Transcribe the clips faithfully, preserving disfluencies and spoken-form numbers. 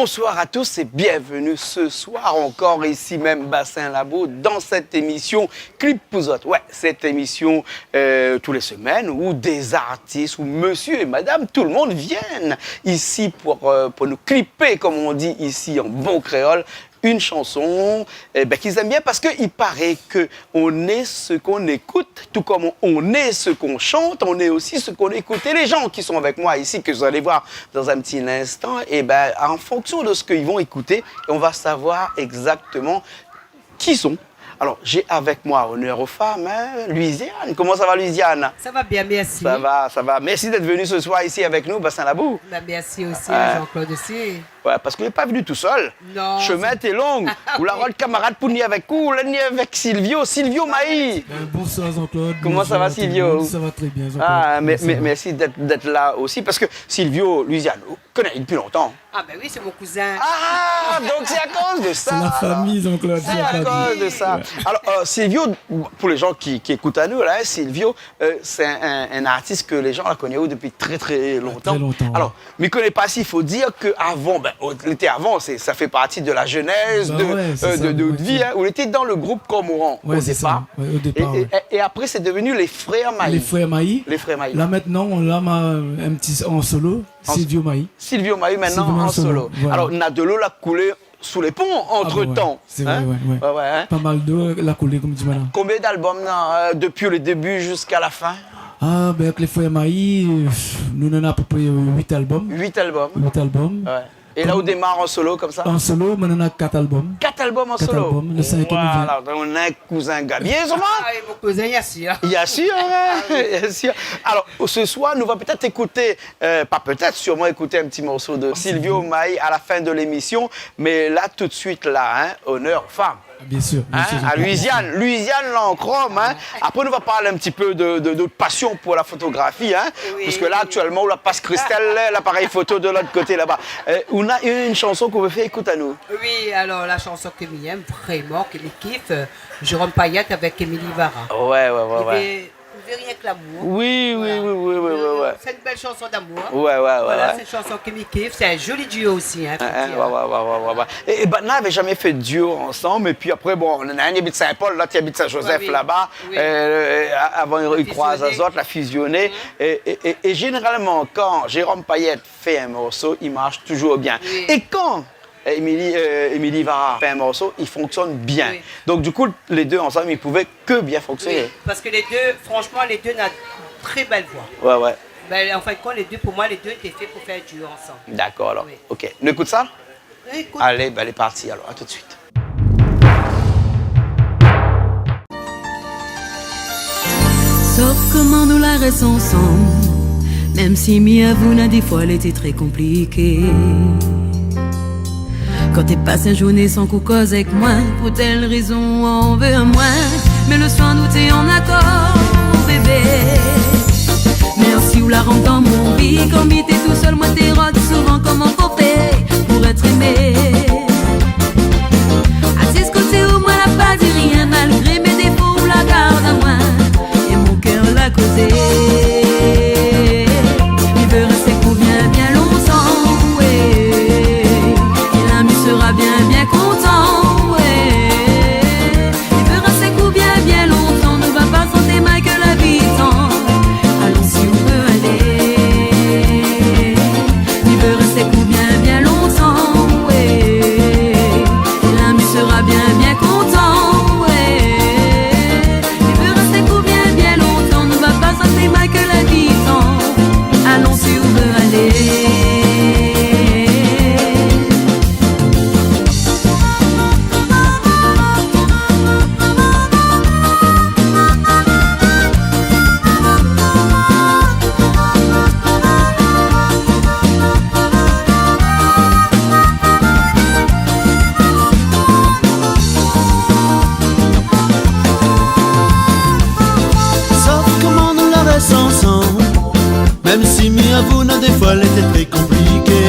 Bonsoir à tous et bienvenue ce soir encore ici même Bassin Labou dans cette émission Clip pou zot. Ouais, cette émission, euh, tous les semaines où des artistes, où monsieur et madame, tout le monde viennent ici pour, euh, pour nous clipper, comme on dit ici en bon créole, une chanson, eh ben, qu'ils aiment bien parce qu'il paraît que on est ce qu'on écoute, tout comme on est ce qu'on chante, on est aussi ce qu'on écoute. Et les gens qui sont avec moi ici, que vous allez voir dans un petit instant, eh ben, en fonction de ce qu'ils vont écouter, on va savoir exactement qui sont. Alors, j'ai avec moi, honneur aux femmes, hein, Louisiane. Comment ça va, Louisiane ? Ça va bien, merci. Ça va, ça va. Merci d'être venu ce soir ici avec nous, Bassin Labou. Ben, merci aussi à Jean-Claude aussi. Ouais, parske ou lé pa vni tou sèl. Non. Shomin té long. Ou la rod kamarad pou ni avèk ou, ou la ni avèk Silvio, Silvio Maï. Ben, bonsoir Jean-Claude. Bonsoir tout le monde. Comment ça va, Silvio ? Ça va très bien, Jean-Claude. Ah, mé, mé, merci d'être, d'être là aussi, parske Silvio, Louisiane, ou koné dopi lontan. Ah ben oui, c'est mon cousin. Ah, donc c'est à cause de ça, alors. C'est la famille, Jean-Claude, c'est la famille. C'est à cause de ça. Ouais. Alors, euh, Silvio, pour les gens qui, qui écoutent à nous, là, hein, Silvio, euh, c'est un, un artiste que les gens la koné depuis très, très longtemps. Très longtemps, ouais. Alors, mi koné pa si fo dir ke avan, ben, o, lété avan, sé, sa fé parti de la jeunesse, de, euh, de, de, de out vi, hein, ou lété dan le group Cormoran o dépar. Bah ouais, c'est ça. Ouais, au départ, ouais. Et, et, et après, c'est devenu les Frères Maï. Les Frères Maï. Les Frères Maï. Là, maintenant, on l'a ma-, un petit, en solo, Silvio Maï. Silvio Maï, maintenant, en solo. Silvio Maï en solo, voilà. Alors, na dolo la koulé sou lé pon, entre-temps, hein ? Ah, ben ouais, c'est vrai, ouais, ouais. Ouais, ouais, hein ? Pas mal d'eau la koulé, comme dit Mana. Combien d'albums, euh, depuis le début jusqu'à la fin ? Ah, ben, avec les Frères Maï, euh, pff, nou néna à peu près, euh, huit albums. Huit albums. Huit albums. Ouais. Et là, ou démar en solo comme ça ? En solo, mi néna quatre albums. Quatre albums en solo ? Quatre albums, le cinquième i vien. Voilà, donc on a un cousin Gabier, sûrement ? Ah oui, mon cousin, bien sûr. Bien sûr, hein, bien sûr. Alors, ce soir, nou va peut-être écouter Euh, pas peut-être, sûrement écouter un petit morceau de Silvio Maï à la fin de l'émission, mais là, tout de suite, là, hein, honneur aux femmes. Bien sûr, bien sûr, bien sûr. Hein, à Louisiane, Louisiane Lancrom, hein. Après, nou va parler un petit peu de, de, de passion pour la photographie, hein, oui, parce que là, actuellement, ou la pas Christelle, l'appareil photo de l'autre côté là-bas. Euh, ou na une chanson k'ou vé fé ékout anou. Oui, alors, la chanson ke mi èm vraiment, ke mi kif, euh, Jérôme Payet avec Émilie Vara. Ouais, ouais, ouais, ouais. Ou vé, ou vé rienk lamour. Oui, oui, oui, oui, oui, oui, oui. Voilà. Sé in bèl shanson d'amour. Ouais, ouais, ouais, ouais. Voilà, sé in shanson ke mi kif. Sé in zoli duo osi, hein, fo dir. Hein, hein, ouais, ouais, ouais, ouais, ouais. É, é banna lavé zamé fé duo ansanm. Épi apré, bon, néna inn i abit Saint-Paul, lot i abit Saint-Joseph, laba. Oui, oui. Euh, a-, avan i kroiz azot, la fizioné. Mhm. É, é, é, é zénéralman, kan Jérôme Payet fé in morso, i marsh touzour bien. Oui. É kan Émilie, euh, Émilie Vara fé in morso, i fonksionn bien. Oui. Donk, du kou, lé dé ansanm, i pouvé ke bien fonksioné. Oui, parske lé dé, franshman, lé dé na trè bèl voi. Ouais, ouais. Ben, an fin de kont, lé dé, pou moin, lé dé té fé pou fé in duo ansanm. Dakor, alor. Oui. Ok. Nou ékout sa ? Ékout. Alé, ben, lé parti, alor. A tout de suit. Sof koman nou la rès ansanm, mèm si mi avou na défoi lété trè konpliké. Kan té pas in zourné san k'ou koz èk moin, pou tèl rézon ou an vé amoin, mé le soir nou té an akor, bébé. Mèrsi ou la rant dan mon vi, kan mi té tousèl, moin té rod souvan koman fo fé pou èt émé. Asiz koté ou, moin la pa di rien, malgré mé défo ou la gard amoin, é mon kèr la kozé. Mi vé rès èk ou bien, bien lontan, ouais. É la mi sra bien, bien kontan, ouais. Mi vé rès èk ou bien, bien lontan, nou va pa santé mal ke la vi i tann. Alon si ou vé alé. Mi vé rès èk ou bien, bien lontan, ouais. É la mi sra bien, bien kontan, ouais. Mi vé rès èk ou bien, bien lontan, nou va pa santé mal ke la vi i tann. Alon si ou vé alé. Sof koman nou la rès ansanm, mèm si mi avou na défoi lété trè konpliké.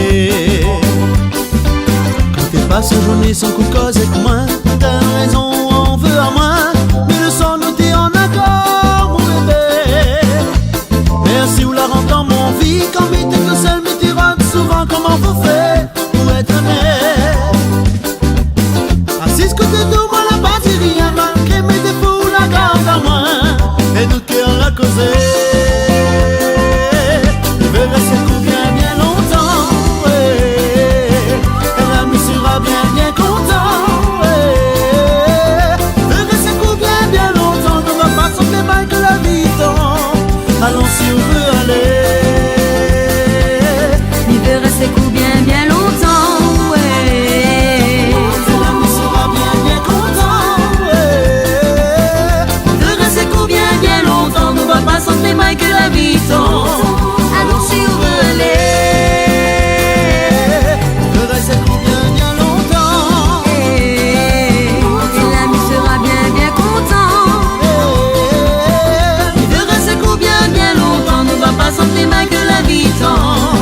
Kan té pas in zourné san k'ou koz èk moin, pou tèl rézon ou an vé amoin, mé le soir nou té an akor, mon bébé. Mèrsi ou la rant dan mon vi, kan mi té tousèl, mi té rod souvan koman fo fé pou èt émé. Alé. Mi vé rès èk ou bien, bien lontan, oué. La mi sra bien, bien kontan, oué. Mi vé rès èk ou bien, bien lontan. Nou va pa santi mal ke la vi i tann. Alor si ou vé alé, mi vé rès èk ou bien, bien lontan. É la mi sra bien, bien kontan. Mi vé rès èk ou bien, bien lontan. Nou va pa santi mal ke la vi i tann.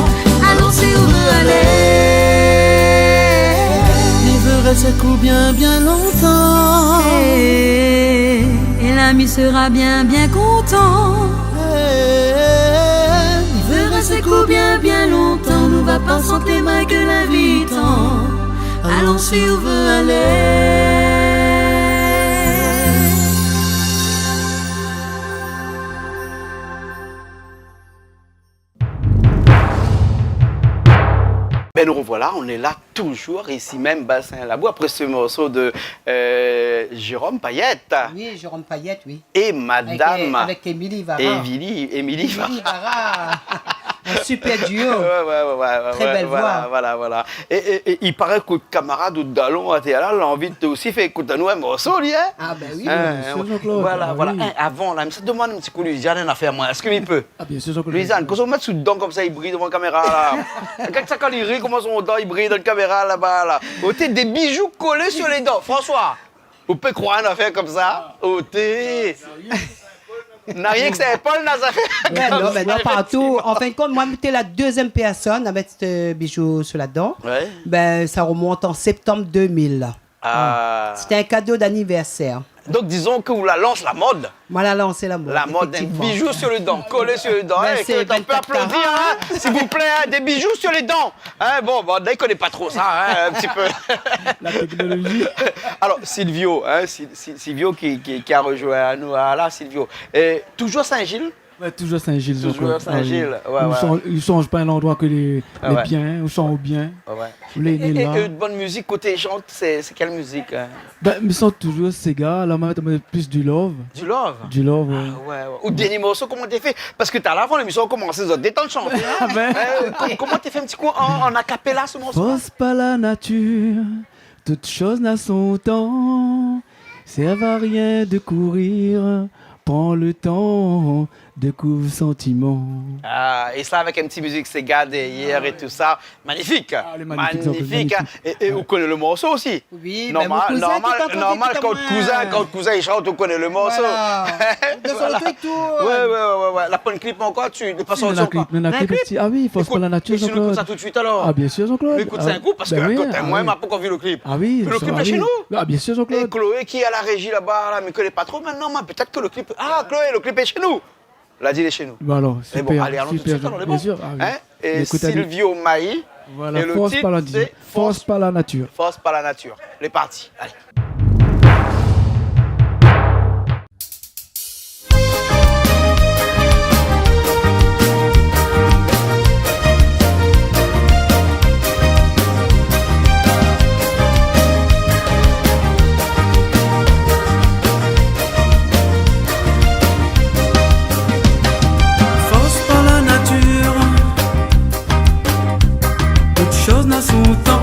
Alor si ou vé alé, mi vé rès èk ou bien, bien lontan. É la mi sra bien, bien kontan. Mi vé rès èk ou bien, bien lontan. Nou va pa santi mal ke la vi i tann. Alor si ou vé alé. Ben, nous revoilà, on est là toujours, ici même, Bassin Labou, après ce morceau de, euh, Jérôme Payet. Oui, Jérôme Payet, oui. Et madame Avec, euh, avec Émilie Vara. Émilie, Émilie Émilie Vara. Vara. Un super duo. Ouais, ouais, ouais, ouais, ouais, Très ouais, belle voilà, voix. Voilà, voilà. Et, et, et il paraît que le camarade ou dalon, ah, té la, la anvi de osi fé ékout anou in morso, li, hein. Ah, ben oui. Hein, bien sûr, Jean-Claude. Voilà, ah, voilà. Oui. Hein, avan la, mi sa demann in ti kou Louisiane in afèr, moin. Èske mi pé ? Ah, bien sûr, Jean-Claude. Louisiane, kosa ou mèt sou dan konmsa, i briy dovan kaméra la ? Gard sa, kan li ri, koman son dan i briy dan kaméra laba la. Oté, des bijoux collés sur les dents. François, ou pé kroir in afèr konmsa ? Oté. Na rienk Saint-Paul, na zafèr konmsa. Ben non, ben non, partou. En fin de compte, moin, mi té la deuxième personne à mettre ce bijou sur la dent. Ouais. Ben, ça remonte en septembre deux mille. Ah. C'était un cadeau d'anniversaire. Donc, disons que ou la lans la mod. Moin la lans la mod, effectivement. La mod, in bijou sur le dan, kolé sur le dan. Merci, hein, que, on peut applaudir, hein, s'il vous plaît, hein, des bijoux sur les dents. Hein, bon, bon, i koné pa tro sa, hein, un petit peu. La technologie. Alors, Silvio, hein, Sil-, Sil-, Silvio qui, qui, qui a rejoint nous, voilà, Silvio. Et toujours Saint-Gilles ? Ouais, toujours Saint-Gilles, Jean-Claude. Toujours Saint-Gilles, ouais, ouais. Ah oui. Ou sanz, ou sanz pa in landroi ke lé, lé bien, ou sanz bien. Ah ouais. Ou lé, lé la. Et, et, et de bonne musique, koté i shant, sé, sé kèl mizik, hein ? Ben, mi shant toujours séga, la, mi mèt plis du love. Du love ? Du love, ouais. Ah ouais, ouais. Ou dernié morso, koman té fé ? Parske talèr avan lémision la komansé, zot té antrin de shanté, hein ? Ah ben. Euh, ko-, koman té fé in ti kou an, an a cappella, ce morceau-là ? Force pas la nature, toute chose n'a son temps. Sert à rien de courir, prends le temps, découvre sentiment. Ah, et ça avec un petit musique séga derrière et tout ça. Magnifique. Ah, lé magnifique, Jean-Claude, magnifique. Magnifique, hein. Et, et ou koné le morso osi. Oui, ben, mon cousin, normal, tout à fait, normal, kan out kouzin, kan out kouzin i shant, ou koné le morso. Voilà. Voilà. Ouais, ouais, ouais, ouais. La poin clip ankor, tu, lé pa sorti ankor. Si, néna clip, néna clip. Néna clip ? Ah oui, Force pas la nature, Jean-Claude. Ékout sa tout de suite alors. Ah, bien sûr, Jean-claude. Ékoute ça un coup, parce que, attends, moi, ma pankor vi le clip. Ah oui, bien sûr. Le clip lé chez nous. Ah, bien sûr, Jean-Claude. Et Chloé qui est à la régie là-bas, là, mi koné pa tro maintenant, mais peut-être que le clip, ah, Chloé, le clip est chez nous. La di lé chez nous. Bah alors, super, super, bien sûr. Mais bon, allez, allons tout de suite, alors, les bons. Ah oui. Hein ? Et Silvio Mayi. Voilà, et le titre, c'est Force pas la nature. Force pas la nature. Lé parti. Allez. Force pas la nature, toute chose n'a son temps.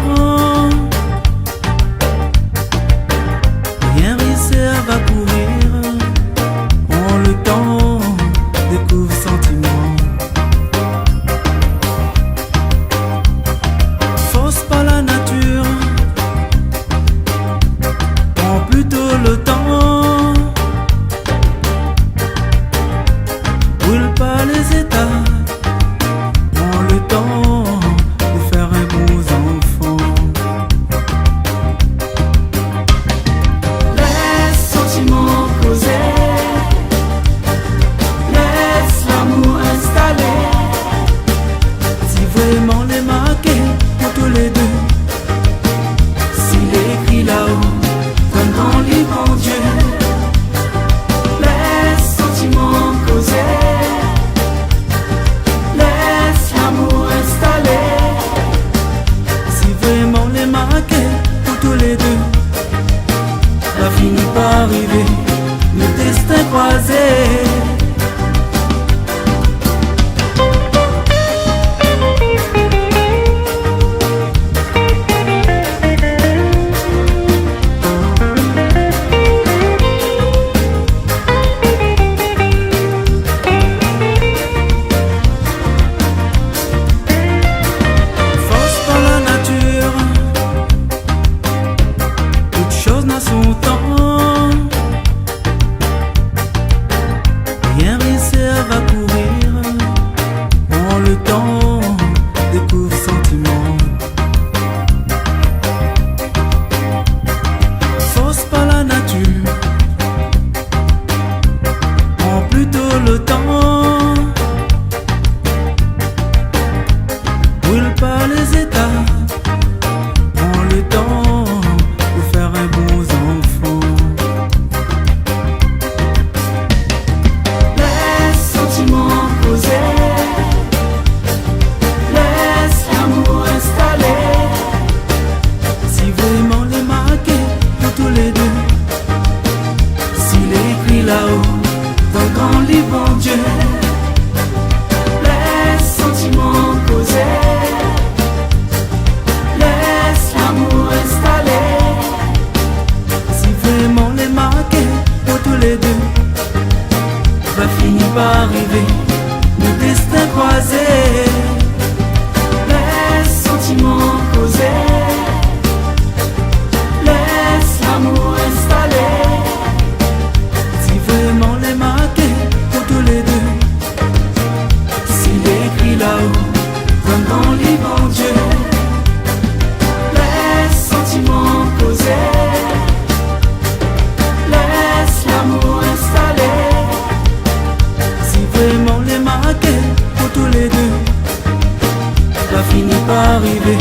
Arivé,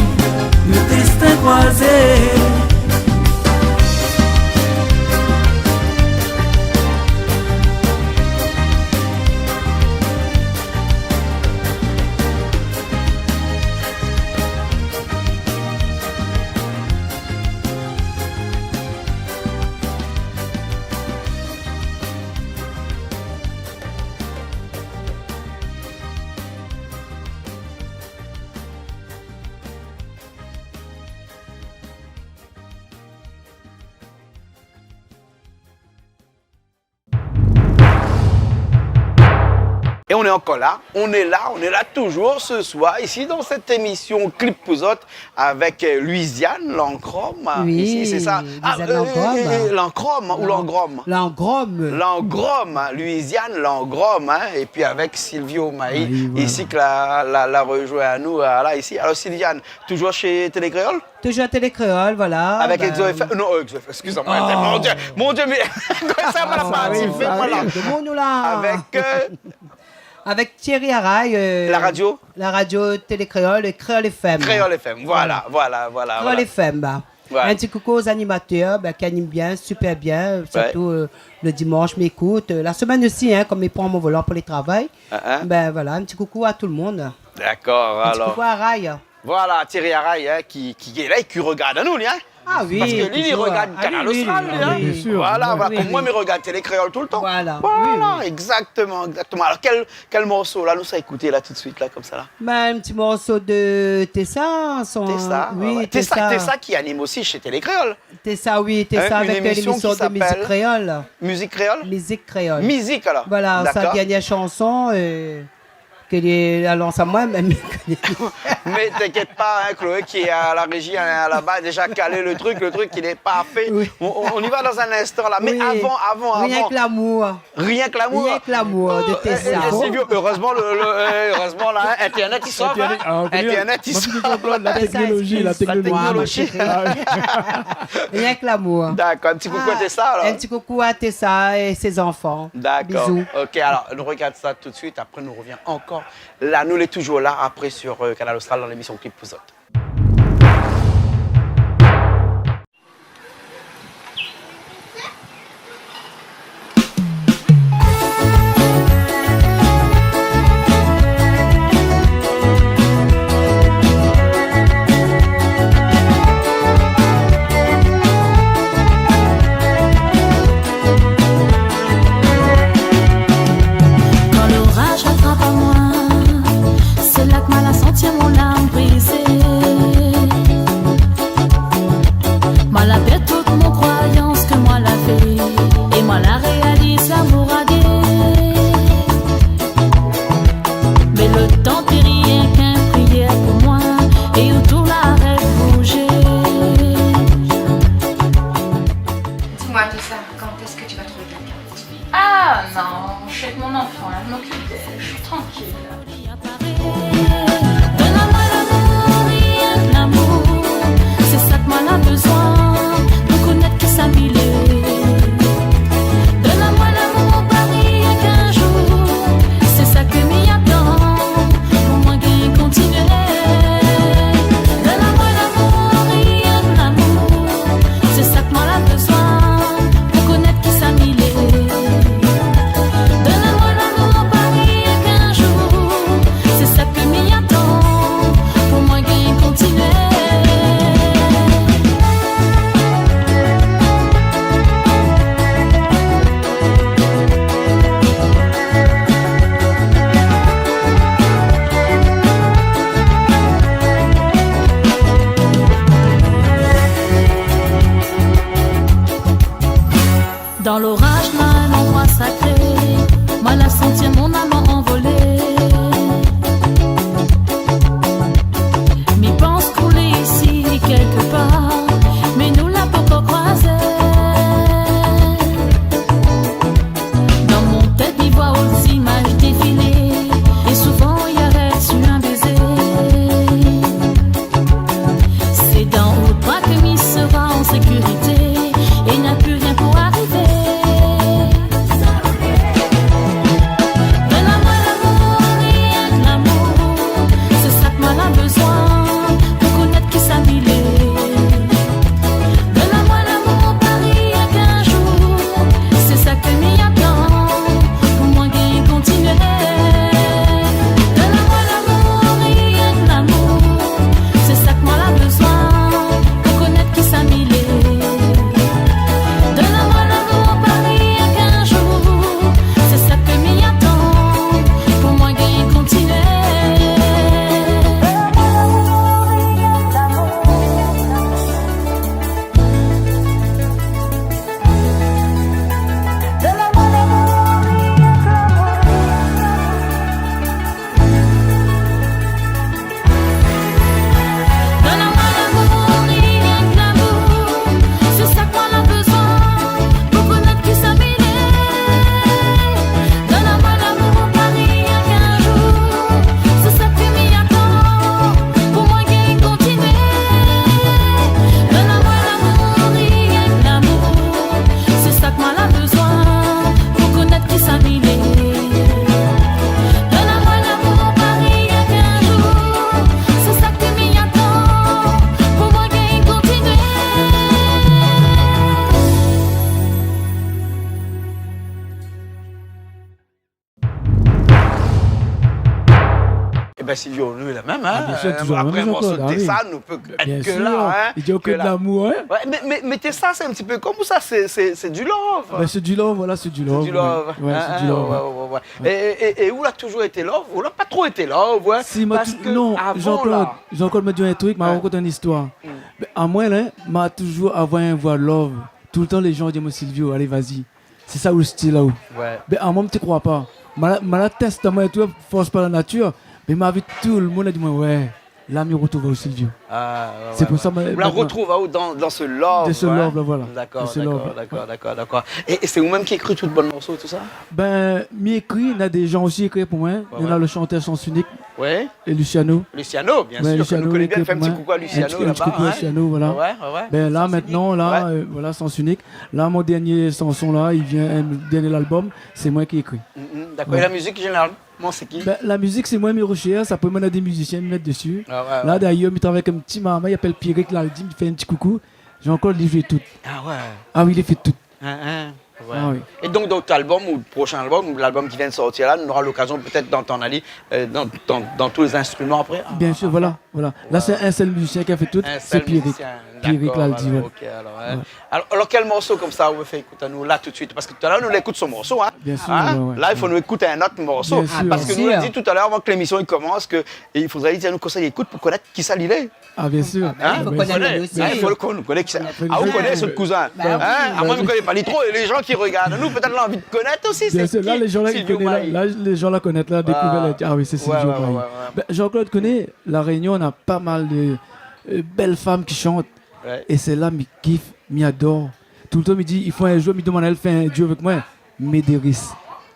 le destin kroizé. Et on est encore là, on est là, on est là toujours ce soir, ici dans cette émission Clip pou zot, avec, euh, Louisiane Lancrom, hein, ici, c'est ça. Oui, Louisiane Lancrom, euh, euh, hein. Lancrom, hein, ou Lan-, Langrom ? Langrom. Langrom, hein, Louisiane Langrom, hein, et puis avec Silvio Maï, Maï, voilà, ici, qui la, la, la rejoint à nous, euh, là, ici. Alors, Sylviane, toujours chez Télé Kréol ? Toujours Télé Kréol, voilà. Avec Exo F M, non, euh, Exo F M, excusez-moi, mon Dieu, mon Dieu, mais sa, voilà, ah, oui, parti, voilà, voilà. Avec, euh, avec Thierry Araye, euh, la radio ? La radio Télé Kréol et Kréol F M. Kréol F M, voilà, voilà, voilà. Kréol F M, bah. Ouais. Un petit coucou aux animateurs, bah, qui animent bien, super bien, surtout, euh, le dimanche, m'écoute. Euh, la semaine aussi, hein, comme mi pran mon volan pou le travay. Hein, hein. Ben voilà, un petit coucou à tout le monde. D'accord, alors. Un petit coucou à Araye. Voilà, Thierry Araye, hein, qui, qui est là et qui regarde anou, li, hein. Ah oui, toujours. Parce que li, li regard Kanal Austral, li, hein. Ah oui, oui, oui. Bien sûr. Voilà, voilà, oui, comme moi, mi regard Télé Kréol tout le temps. Voilà, oui, oui. Voilà, exactement, exactement. Alors, quel, quel morso, la, nou sa ékouté, la, tout de suite, la, comme ça, la ? Ben, un petit morso de Tessa, son, Tessa, oui, ouais, ouais. Tessa, Tessa. Tessa qui anime aussi chez Télé Kréol. Tessa, oui, Tessa, hein, avec, euh, l'émission de musique kréol. Une émission qui s'appelle Musique Kréol ? Musique Kréol. Musique, alors. Voilà, sa dernière chanson, euh, D'accord. Ke li lé alans amoin mèm. Mais t'inquiète pas, hein, Chloé qui est à la régie, hein, là-bas, a déjà calé le truc, le truc, il est parfait. Oui. On, on, on y va dans un instant, là. Mais oui, avant, avant, rien que l'amour. Rien que l'amour. Rien que l'amour de Tessa. Oh, euh, euh, Silvio, heureusement, le, le, euh, heureusement, là, hein, Internet, il sauve, hein. Internet, ah, on connaît la, Internet, il sauve. Moi, je comprends la technologie, la technologie. Tessa, excuse. Ah, oui. Rien que l'amour. D'accord, un petit coucou à Tessa, alors. Ah, un petit coucou à Tessa et ses enfants. D'accord. Bisous. Ok, alors, on regarde ça tout de suite. Après, nou revien ankor. La, nou lé toujours la, après, sur, euh, Kanal Austral, dans l'émission Clip pou zot. Kan loraz la trap amoin, sé la ke ma la santi mon larm brizé. Ma la pèrd tout mon kroiyans ke moin lavé, é ma la réaliz lamour a dé. Mé lo tan té rienk in prièr pou moin, é ou tou la rèv bouzé. Dis-moi, Tessa, quand est-ce que tu vas trouver quelqu'un pour toi ? Ah non, je suis avec mon enfant, là, je m'occupe d'elle, je suis tranquille. Donn amoin lamour, rienk lamour, sé sa ke moin la bezoin pou konèt kisa mi lé. Donn amoin lamour, pa rienk in zour, sé sa ke mi atann pou moin gingn kontinié. Donn amoin lamour, rienk lamour, sé sa ke moin la bezoin pou konèt kisa mi lé. Donn amoin lamour, pa rienk in zour, sé sa ke mi atann pou moin gingn kontinié. Dan loraz, na in landroi sakré, moin la santi mon nam anvolé. Mi pans ou lé isi kèlkepar, mé nou la pankor kroizé. Dan mon tèt, mi voi out zimaz défilé, é souvan i arèt su in bézé. Sé dan out bra ke mi sra an sékirité, é na pi rien pou arivé. Bin, Silvio, nou lé la mèm, in. Ah, bien sûr, toujours la même, Jean-Claude, ah oui. Apré in morso de Tessa, nou pé èt ke la, in, ke la. Bien sûr. I di ke de lamour, in. Ouais, mé, mé, mé Tessa, sé in ti pé konm sa, sé, sé, sé du love. Bin, sé du love, voilà, sé du love, ouais. Sé du love, in, in, ouais, ouais, ouais. Ouais. É, é, é, é ou la touzour été love, ou la pa tro été love, ouais. Si, ma tou-, non, Jean-Claude, la, Jean-Claude, ma di aou in trik, ma rakont in zistoir. Mm. Bin, amoin, la, ma touzour avoir in voi love. Toultan, lé jan i di amoin, Silvio, alé, vas-y. Sé sa out stil, aou. Ouais. Bin, amoin, mi té kroi pa. Ma la, ma la tèst amoin é tou, fors par la nature. Mé ma vi tout le moun la di amoin, ouais, la, mi rotrouv aou, Silvio. Ah, ouais, ouais, ouais. Sé pou sa, ma, ma, ma, ou la rotrouv aou dan, dan se love, in. De se love la, voilà. Dakor, dakor, dakor, dakor. De se love, ouais. É, é sé ou mèm ki ékri tout bann morso, tout sa ? Bin, mi ékri, na dé jan osi i ékri pou moin. Ouais, ouais. Na le shantèr Sens Unique. Ouais. É Luciano. Luciano, bien sûr, ke nou koné bien. Ouais, Luciano, i ékri pou moin. Fé in ti koukou à Luciano laba, in. In ti, in ti koukou à Luciano, voilà. Ouais, ouais, ouais. Bin, la, Sens Unique, mintnan, la, ouais, euh, voilà, Sens Unique. La, mon dernié shanson, la, i vien, euh, dernié album, sé moin ki ékri. Mm, mm, dakor. Ouais. É la mizik, zénéralman, sé ki ? Bin, la mizik, sé moin, mi roshèrsh, apré, moin néna dé mizisien, mi mèt dési. Ah, ouais, ouais. La, dayèr, mi travay avèk in ti marmay, i apèl Pierrick Laldy, mi fé in ti koukou. Jean-Claude, li i fé tout. Ah, ouais. Ah oui, li i fé tout. In, in. Ouais. Ah oui. É donk, dan out album ou proshin album, ou lalbum ki vien de sortir la, nou nora lokazion pétèt d'antann ali, euh, dan, dan, dan tout lé zinstriman apré, in. Bien sûr, voilà, voilà. La, sé in sèl mizisien ki la fé tout, sé Pierrick. In sèl mizisien, dakor, Pierrick Laldy, voilà, ouais. OK, alor, in. Ouais. Alor, alor, kèl morso konmsa ou vé fé ékout anou la tout de suite ? Parske talèr nou la ékout son morso, in. Bien sûr, ouais, ouais. La, i fo nou ékout in ot morso. Bien sûr. Parske nou la di talèr, avan ke lémision i komans, ke i fodré li di anou kosa li ékout pou konèt kisa li lé. Ah, bien sûr. In ? I fo konèt ali osi. Mé i fo koné, in, i fo koné kisa. Fo koné. Ah, ou koné son kouzin. Bin oui. In ? Amoin, mi koné pa li tro. É lé jan ki rogard anou, pétèt, la anvi de konèt osi, sé ki Silvio Mailly. Bien sûr, la, lé jan la i koné, la, la, lé jan la konèt, la, dékouvèr, la di, ah oui, sé Silvio Mailly. Ouais, ouais, ouais, ouais. Bin, Jean-Claude, koné, La Rénion, na pa mal de, euh, bèl fanm ki shant. Ouais. É sèl-la, mi kif, mi ador. Toultan, mi di, i fo in zour, mi demann aèl fé in duo avèk moin. Médérice.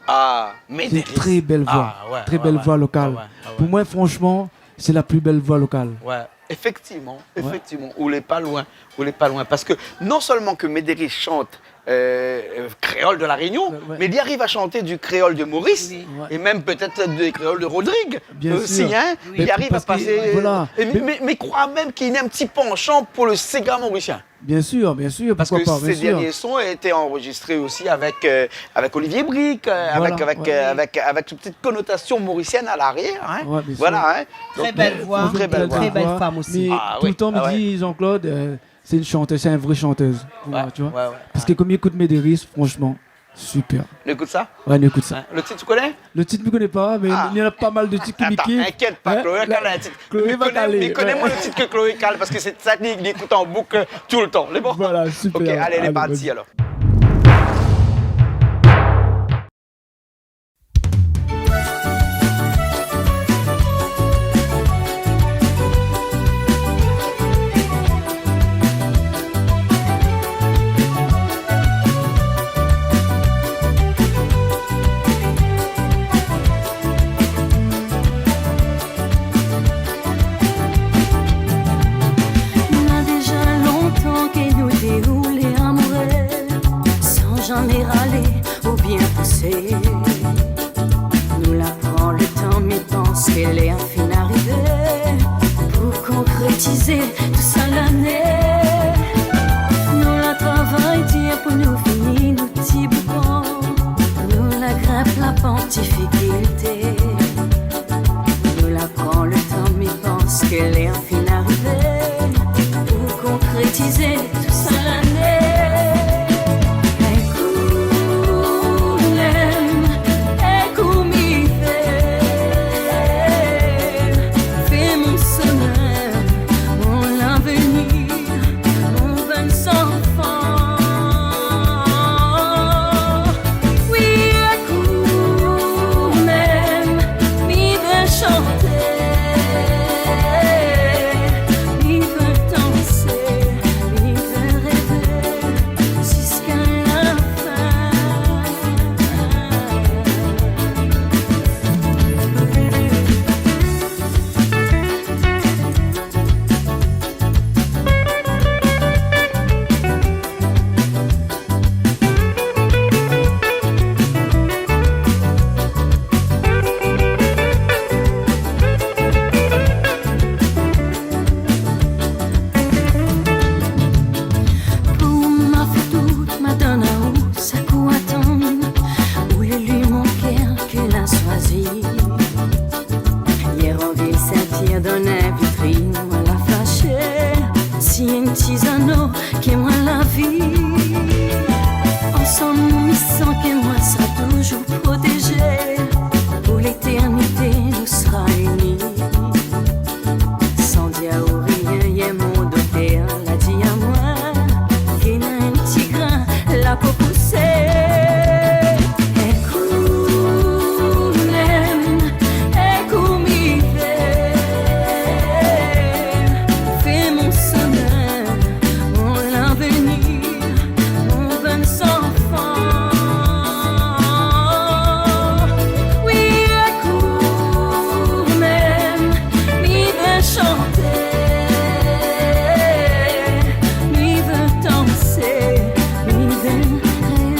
Ah, Médérice. Sé in trè bèl voi. Ah, ouais, ouais, ouais. Trè bèl voi lokal. Ah, ouais, ah, ouais. Pou moin, franshman, sé la pli bèl voi lokal. Ouais, éfèktivman, éfèktivman. Ou lé pa loin, ou lé pa loin. Parske non sèlman ke Médérice i shant, euh, euh, kréol de La Rénion, ouais, mé li ariv a shanté du kréol de Maurice, oui, é mèm pétèt de kréol de Rodrigue osi, in. Bien sûr. Oui. Mé parske, voilà. É mi, mi, mi kroi mèm li na in ti panshan pou le séga morisien. Bien sûr, bien sûr, pourquoi pas, bien sûr. Parce que ces derniers sons étaient enregistrés aussi avec, euh, avec Olivier Brique, euh, avec, avec, euh, avec, avec cette petite connotation mauricienne à l'arrière, hein. Voilà, hein. Voilà, ouais, bien sûr. Donc, très belle voix, très belle voix. Très belle femme aussi. Ah oui, ah ouais. Mais tout le temps, mi di, Jean-Claude, euh, c'est une chanteuse, c'est une vraie chanteuse, pour moi, tu vois. Ouais, ouais, ouais. Parce que comme j'écoute Médérice, franchement, super. Nou ékout sa ? Ouais, nou ékout sa. Hein, le titre, tu connais ? Le titre, mi koné pa, mé néna pa mal de tit ki mi kif. Attends, inquiète pas, Chloé va caler un titre. Hein ? Chloé va caler, ouais. Mi koné, mi koné, moin, le titre ke Chloé i kal, parce que c'est ça, li, li ékout en boucle, euh, tout le temps. Lé bon ? Voilà, super. Ok, allez, lé parti, alors. Allez, vas-y. Na déza lontan ke nou dé lé amoureux, san jamé ralé oubien pousé. Nou la pran le tan, mi pans ke lèr fine arivé pou konkrétizé tout sa lané. Nou la travay dir pou nou fini nout ti boukan. Nou la grinp la pant difikilté. Nou la pran le tan, mi pans ke lèr fine arivé pou konkrétizé tout sa lané. In kou lèm, in kou mi fé, fé mon somin, mon Yèr dan la vitrin, moin la flashé, si in ti zano ke moin la vi. Ansanm nou, mi san ke moin sra toujour protéjé. Pou létèrnité, nou sra ini. San dir aou rien, yèr mon dotèr la di amoin ke na in ti grin la pou pousé. Ékout, mèm, ékout, mi vé, fé mon somin, mon lavenir, mon bann zanfan. Oui, ékout, mèm, mi vé shanté, mi vé dansé, mi vé révé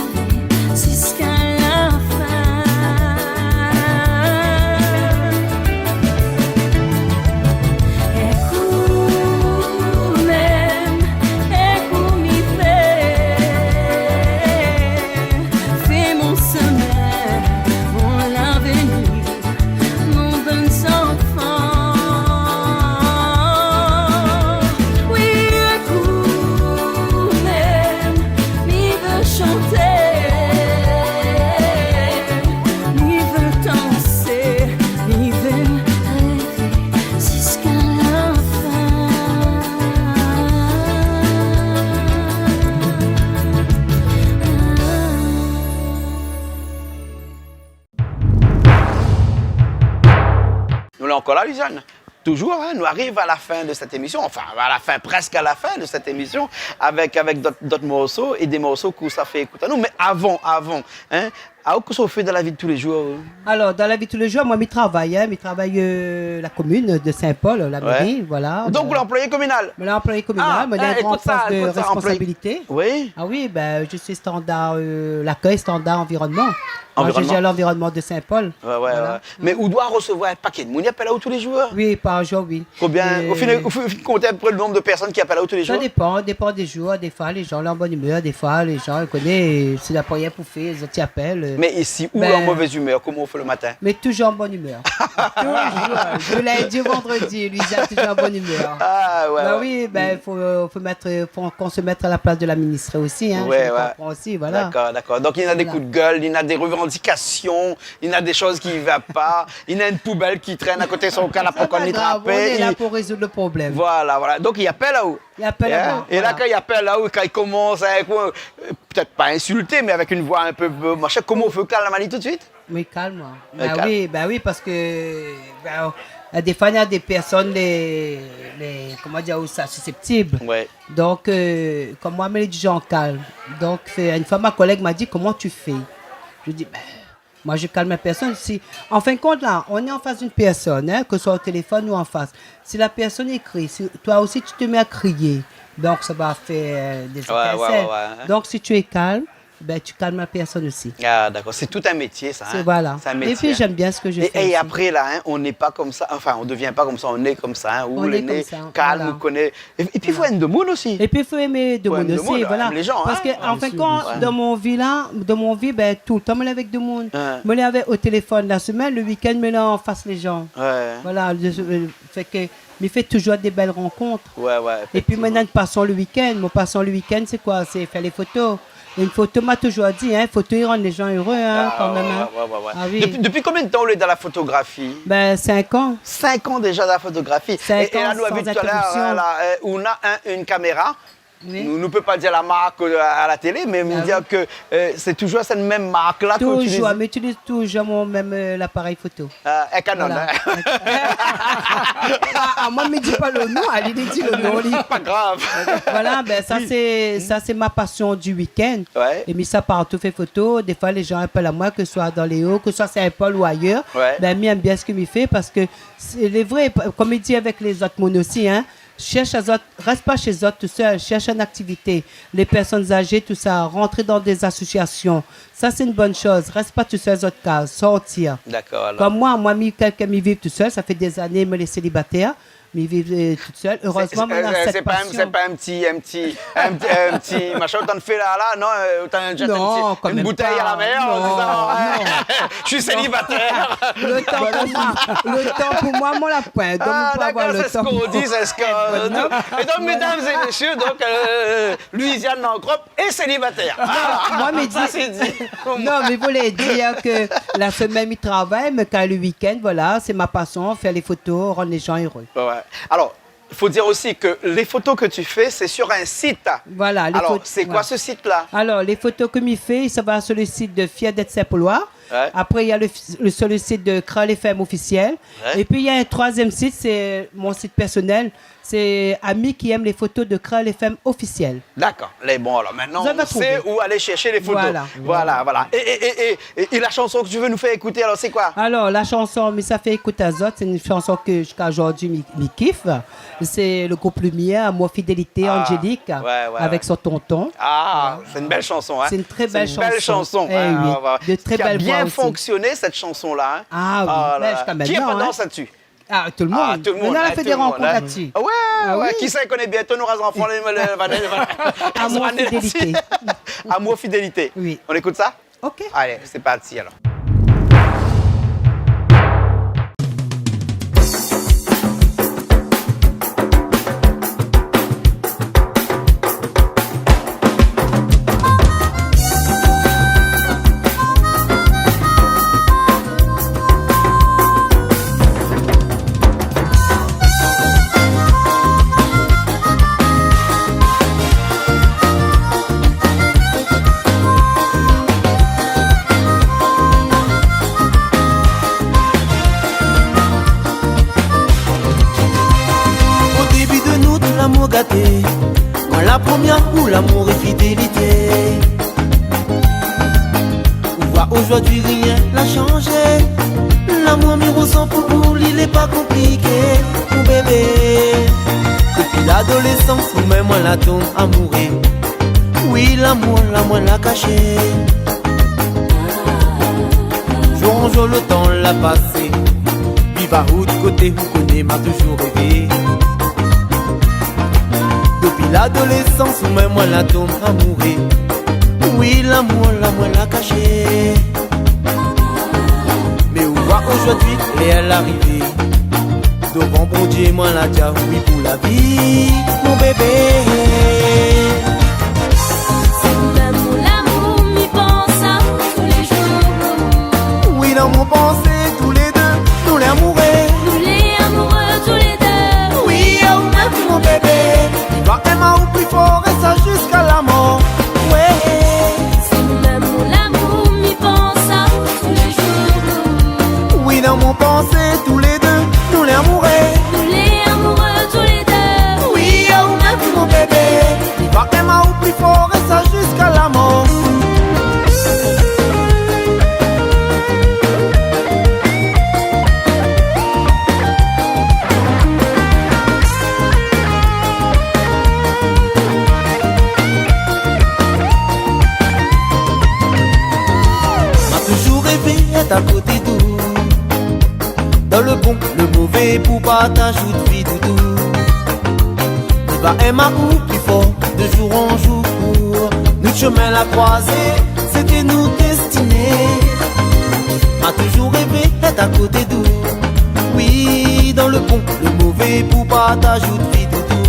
ziska la fin. Ékout, mèm, ékout, mi vé, fé mon somin, mon lavenir, mon bann zanfan. Oui, ékout, mèm, mi vé shanté, mi vé dansé, mi vé révé ziska la fin. Nou lé ankor la, Lizane. Toujour, hein, nou ariv a la fin de sèt émisyon, anfin, a la fin, prèsk a la fin de sèt émisyon, avèk, avèk dot, dot morso é dé morso ke sa fé ékout anou. Mé avan, avan, hein, aou, kosa ou fé dan la vi de tou lé jour, euh ? Alor, dan la vi de tou lé jour, moin, mi travay, hein, mi travay, euh, la komine de Saint-Paul, la méri, voilà. Donk, ou lé anployé kominal ? Moin lé anployé kominal, moin lé an gran pos de résponsabilité. Ah, hein, ékout sa, ékout sa, anployé. Oui. Ah oui, ben, je suis standard, euh, l'accueil standard environnement. Moi, je gère l'environnement de Saint-Paul. Ouais, ouais, ouais. Voilà. Mé ou doi resevoir in paké d'moun i apèl aou tou lé jour ? Oui, par jour, oui. Konbien, o final, o fi-, o fin de kont, in pé le nonb de pèrsone ki apèl aou tou lé jour ? Ça dépend, dépend des jours. Des fois, les gens lé an bonne humeur, des fois, les gens, ou koné, si la pa rien pou fé, zot i apèl, euh. Mé si ou lé an mové imèr, koman ou fé le matin ? Mais toujours en bonne humeur. Toujours. Du lundi au vendredi, Louisa, toujours en bonne humeur. Ah, ouais, ouais. Bah oui, ben, faut, euh, faut mettre, faut qu'on se mette à la place de l'administré aussi, hein, je comprends aussi, voilà. D'accord, d'accord. Donc, il y a des coups de gueule, il y a des revendications, il y a des choses qui va pas, il y a une poubelle qui traîne à côté de son car, la poubelle, il trappe. C'est pas grave, on est là pour résoudre le problème. Voilà, voilà. Donc, il appelle là-haut. Il appelle là-bas, voilà. Et là, quand il appelle là-haut, quand il commence à, euh, peut-être pas insulter, mais avec une voix un peu, euh, machin, comment on fait, calme tout de suite ? Oui, calme. Bah oui, bah oui, parce que, bah, euh, des fois, il y a des personnes, les, les, comment dire, où ça, susceptibles. Ouais. Donc, euh, comme moi, mi lé du genre calme. Donc, euh, une fois, ma collègue m'a dit : « Comment tu fais ? » Je dis : « Ben, moi, je calme la personne. » Si, en fin de compte, là, on est en face d'une personne, hein, que ce soit au téléphone ou en face. Si la personne, elle crie, si toi aussi, tu te mets à crier, donc ça va faire, euh, des étincelles. Ouais, ouais, ouais, ouais. Donc, si tu es calme, ben, tu calmes la personne aussi. Ah, d'accord. C'est tout un métier, ça, hein. C'est, voilà. C'est un métier, hein. Et puis, j'aime bien ce que je fais aussi. Et après, là, hein, on n'est pas comme ça, enfin, on devient pas comme ça, on est comme ça, hein, ou on est comme ça, voilà. Ou lé né kalm, ou koné. Et, et puis, il faut aimer le monde aussi. Et puis, il faut aimer le monde aussi, voilà. Faut aimer le monde, aimer les gens, hein. Parce que, en fin de compte, dans mon vie, là, dans mon vie, ben, tout le temps, moin lé avèk demoun. Ouais. Moin lé avèk, au téléphone la semaine, le week-end, moin lé an fas lé jan. Ouais. Voilà, le, euh, fait que mi fé toujour dé bèl rankont. Ouais, ouais, effectivement. Épi moin néna in pasion le week-end. Mon pasion le week-end, sé koi ? Sé fé lé foto. In foto, ma toujour di, in foto i rann lé jan éré, in, kan mèm, in. Ah, ouais, ouais, ouais, ouais. Ah oui. Depuis, depuis combien de temps ou lé dan la fotografi ? Ben, sink an. Sink an déja dan la fotografi. Sink an, san interruption. É, é la, nou la vi talèr, la, euh, ou na in, in kaméra. Oui. Nou, nou pé pa dir la mark, euh, a la télé, mé nou di ke, euh, sé toujour sèt mèm mark-la ke ou itiliz. Toujour, mi itiliz toujour mon mèm, euh, laparèy foto. Euh, in Canon, in. Voilà. Ah, ah, moin, mi di pa le nom, ali, li di le nom, li. Pa grav. Voilà, ben, sa, sé, sa, sé ma pasion du week-end. Ouais. É mi sava partou fé foto. Défoi, lé jan i apèl amoin, ke soi dan lé O, ke soi Saint-Paul ou ayèr. Ouais. Ben, mi èm bien sak mi fé parske sé, lé vré, kom mi di avèk lé zot moun osi, in, Shèrsh azot, rès pa shé zot tousèl, shèrsh in aktivité. Lé pèrsone azé, tousa, rant dan dé asosiasion. Sa, sé in bone shoz. Rès pa tousèl zot kaz, sortir. Dakor, alor. Kom moin, moin, mi, kèlkin, mi viv tousèl, sa fé dé zané moin lé sélibatèr. Mi viv, euh, tout sèl. Sé, sé, euh, sé pa in, sé pa in ti, in ti, in, in ti machin ou tann fé la, la, non, euh, ou tann jèt in ti, in boutèy a la mèr, an dizan, euh, je suis célibataire. Lo tan pou moin, lo tan pou moin, moin la poin. Donk, ah, dakor, sé sak i di, sé sak, euh, é donk, médam é mésyé, donk, euh, Louisiane Lancrop est célibataire. Non, moin, mi di, non, mé mi voulé dir ke la semèn mi travay, mé kan lo week-end, voilà, sé mon pasion, fé lé foto, rann lé jan éré. Ouais, ouais. Alors, il faut dire aussi que les photos que tu fais, c'est sur un site. Voilà, les photos, voilà. Alors, c'est quoi ce site-là ? Alors, les photos ke mi fé, sa va sur le site de Fier d'être Saint-Paulois. Ouais. Après, il y a le, le, sur le site de Kréol F M officiel. Ouais. Et puis, il y a un troisième site, c'est mon site personnel. C'est Amis qui aiment les photos de Kréol F M officiel. D'accord. Lé bon, alors maintenant, on sait où aller chercher les photos. Vous allez trouver. Voilà. Voilà, voilà. Et, et, et, et, et, et la chanson que tu veux nous faire écouter, alors, c'est quoi ? Alors, la chanson, mi sa fé ékout azot, sé in shanson ke ziska zordi mi, mi kif. Sé le group Lumière, Amour Fidélité, Angélique, ouais, ouais, avec son tonton. Ah, c'est une belle chanson, hein. C'est une très belle chanson. C'est une belle chanson, hein, ouais, ouais. Eh oui, de très belles voix aussi. Qui a bien fonctionné, cette chanson-là, hein. Ah oui, mais jusqu'à maintenant, hein. Oh là là. Qui est pas dans ça dessus ? Ah, tout le monde. Ah, tout le monde, hein, tout le monde, hein. Maintenant, on a fait des rencontres là-dessus. Ah ouais, ouais. Kisa i koné bien, tout nout zanfan, lé, lé, lé, lé, lé. Amour Fidélité. Amour Fidélité. Oui. On écoute ça ? Ok. Allez, c'est parti alors. O débi de nout lamour gaté, moin la promièr, ou lamour é fidélité. Ou voi ozordi rien la shanzé. Lamour mi rosan pou ou, li lé pa konpliké, mon bébé. Dopi ladolésans, ou mèm moin la tonm amouré. Oui, lamour la moin la kashé. Zour an zour lo tan la pasé. Viv a out koté, ou koné ma touzour révé. Dopi ladolésans, ou mèm moin la tonm amouré. Oui, lamour la moin la kashé. Mé ou voi ozordi, lèr la arivé. Dovan Bondié, moin la di aou oui pou la vi, mon bébé. Sé ou mèm mon lamour, mi pans aou tou lé zour. Oui, dan mon pansé, tou lé dé, nou lé amouré. Nou lé amouré tou lé dé. Oui, aou mèm, mon bébé. Mi va èm aou pli for, é sa ziska la mor. Ouais. Sé ou mèm mon lamour, mi pans aou tou lé zour. Oui, dan mon pansé, tou lé dé, nou lé amouré. Nou lé amouré tou lé dé. Oui, aou mèm, mon bébé. Mi va èm aou pli for, é sa ziska la mor. Ma touzour révé èt a koté d'ou. Dan lo bon, lo mové, pou partaz out vi, doudou. Mi va èm aou pli for, de zour an zour. Nout shomin la kroizé, sété nout dèstiné. Ma touzour révé èt a koté d'ou. Oui, dan lo bon, lo mové, pou partaz out vi, doudou.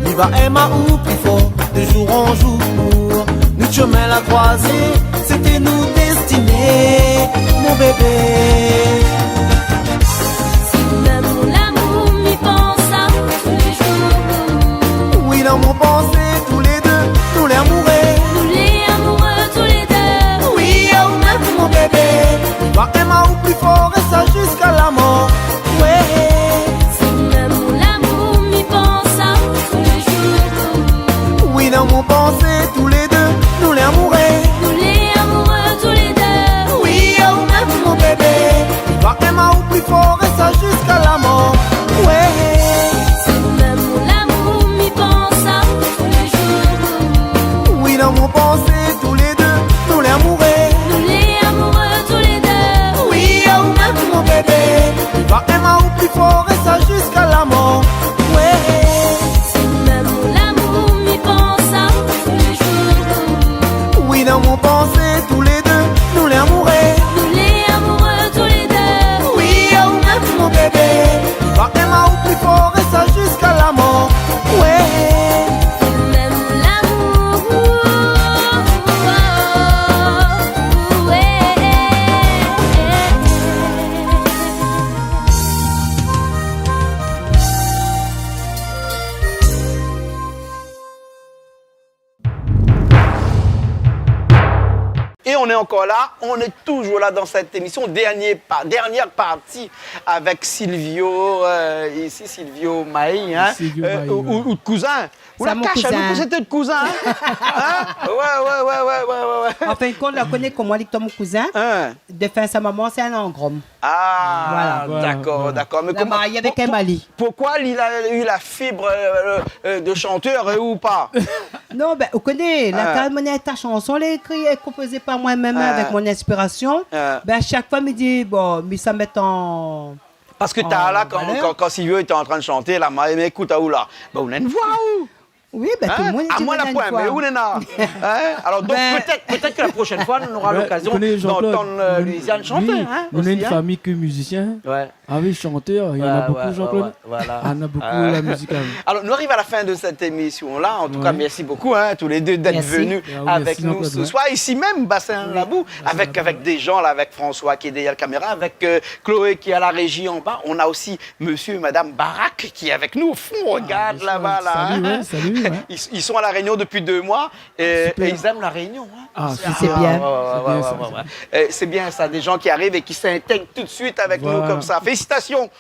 Mi va èm aou pli for, de zour an zour. Nout shomin la kroizé, sété nout dèstiné, mon bébé. Sé ou mèm mon lamour, mi pans aou tou lé zour. Oui, dan mon pansé, tou lé dé, nou lé amouré. Nou lé amouré tou lé dé. Oui, aou mèm, mon bébé. Mi va èm aou pli for, é sa ziska la mor. Ouais. Sé ou mèm mon lamour, mi pans aou tou lé zour. Oui, dan mon pansé, tou lé dé, nou lé amouré. Nou lé amouré tou lé dé. Oui, aou mèm, mon bébé. Mi va On est encore là, on est toujours là dans cette émission. Dernier pa-, dernière partie avec Silvio, euh, ici, Silvio Maï, hein. Silvio Maï, ouais. Ou, ou, ou kouzin. Ou la kash anou ke sété out kouzin, hein ? Hein ? Ouais, ouais, ouais. An fin d'kont, la koné koman li té mon kouzin. Hein ? Défin sa momon, sé in Angrom. Ah, voilà, dakor, dakor. Mé la marié avèk in Mali. Pourquoi il a eu la fibre, euh, euh, de chanteur, euh, ou pas ? Non, bin, ou koné, la kaz moin néna ta shanson, lé ékri é konpozé par moin mèm, avèk mon inspirasion. Bin, shak foi, mi di, bon, mi sa mèt an Parske talèr la, kan, kan, kan Silvio lété antrin shanté, la, ma, mé ékout, aou la, bin, ou néna in voi, ou. Oui, bin, tout le monde dit que j'ai une voix. Hein ? Amoin la poin, mé ou néna. Hein ? Alors, donc, peut-être, peut-être que la prochaine fois, on aura l'occasion d'entendre, euh, Louisiane chanter, hein, aussi, hein. Ouais, ou koné, Jean-Claude, nou, nou néna in fami ke mizisien. Ouais. Ah oui, chanteur, il y en a beaucoup, Jean-Claude. Ouais, ouais, ouais, ouais. Voilà. Ah, néna beaucoup la musique, hein. Alors, nous arrivons à la fin de cette émission-là. En tout cas, merci beaucoup, hein, tous les deux d'être venus avec nous ce soir. Merci. Ah, merci, Jean-Claude, ouais. Ici même, Bassin Labou, avec, avec des gens là, avec François qui est derrière la caméra, avec, euh, Chloé qui est à la régie en bas. On a aussi monsieur et madame Barak qui est avec nous au fond. Ah, regarde là-bas, là, hein. Salut, salut, ouais. Ils, ils sont à La Réunion depuis deux mois et, et ils aiment La Réunion, hein. Ah, super. C'est bien. Ah, ouais, ouais, ouais, ouais, ouais. C'est bien, ça, des gens qui arrivent et qui s'intègrent tout de suite avec nous comme ça. Voilà. Félicitations.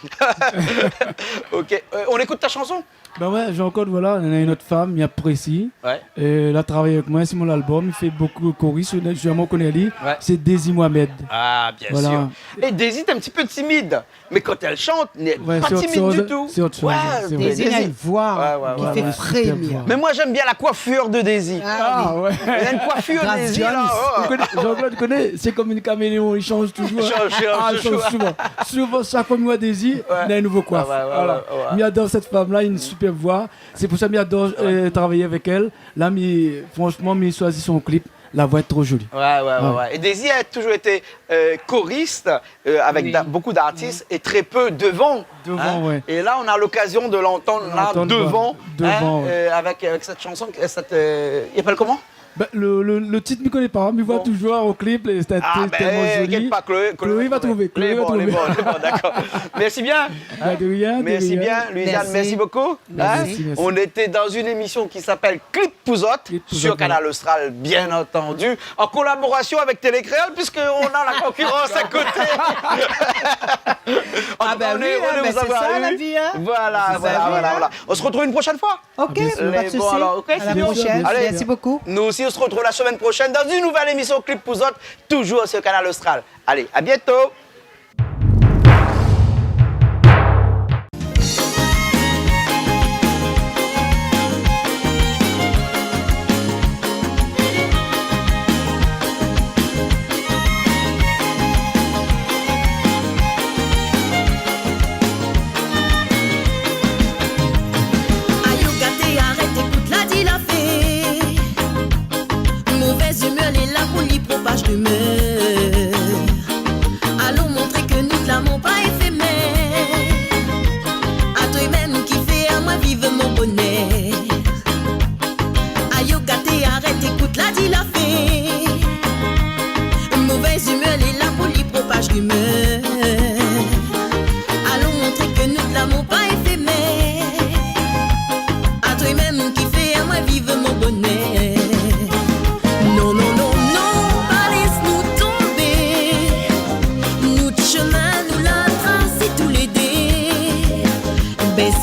Ok, euh, on écoute ta chanson ? Bin ouais, Jean-Claude, voilà, néna in ot fanm, mi aprési. Ouais. Euh, la travay avèk moin si mon album, li fé bokou koris, zénéralman ou koné ali. Ouais. Sé Daisy Mohamed. Ah, bien sûr. Voilà. Et Daisy, t'es un petit peu timide. Mais quand elle chante, elle n'est pas timide du tout. Ouais, c'est autre chose, c'est autre chose, c'est vrai. Daisy, elle a une voix qui fait frémir. Ouais, ouais, ouais, superbe voix. Mais moi, j'aime bien la coiffure de Daisy. Ah oui. Ah ouais. Elle a une coiffure, Daisy, là, oh. Grace Jones. Ou koné, Jean-Claude, ou koné, c'est comme une caméléon, il change toujours. Il change, il change toujours. Ah, il change souvent. Souvent, chaque fois mi voi Daisy, néna in nouvo koif. Ouais, ouais, ouais, ouais. Voilà. Mi ador sèt fanm-la, une superbe voix. C'est pour ça mi ador, euh, travay avèk èl. La, mi, franchement, mi soizi son clip. La voix est trop jolie. Ouais, ouais, ouais, ouais. Et Daisy a toujours été, euh, choriste, euh, avec beaucoup d'artistes et très peu devant, hein. Devant, ouais. Et là, on a l'occasion de l'entendre là, devant, hein, euh, avec, avec cette chanson, euh, cette, euh, il appelle comment ? Bin, le, le, le titre, mi koné pa, mi voi toujours au clip, et c'est tellement joli. Ah, bin, inkièt pa, Chloé, Chloé va trouver. Chloé va trouver, Chloé va trouver. Lé bon, lé bon, lé bon, dakor. Merci bien. Bah, de rien, de rien. Merci bien, Louisiane, merci beaucoup. Merci. Merci, merci. On était dans une émission qui s'appelle Clip pou zot, sur Canal Austral, bien entendu, en collaboration avec Télé Créole, puisqu'on a la concurrence à côté. En tout cas, on est, on est, vous avez eu. Ah ben oui, hein, ben c'est ça la vie, hein. Voilà, voilà, voilà. On se retrouve une prochaine fois. Ok, pas de souci. Bien sûr. Lé bon, alors, ok, Silvio. À la prochaine. Allez, merci beaucoup. Nous aussi, on se retrouve la semaine prochaine dans une nouvelle émission Clip pou zot, toujours sur Canal Austral. Allez, à bientôt. Ayo gaté, arèt ékout la di la fé. Movèz imèr lé la pou li propaz limèr. Alon montré ke nout lamour pa éfémèr. Atoué mèm ki fé amoin viv mon bonèr. Ayo gaté, arèt ékout la di la fé. Movèz imèr lé la pou li propaz limèr. Alon montré ke nout lamour pa éfémèr. Atoué mèm ki fé amoin viv mon bonèr. Non, non, non, non, pa lès nou tonbé. Nout shemin nou la trasé tou lé dé. Bès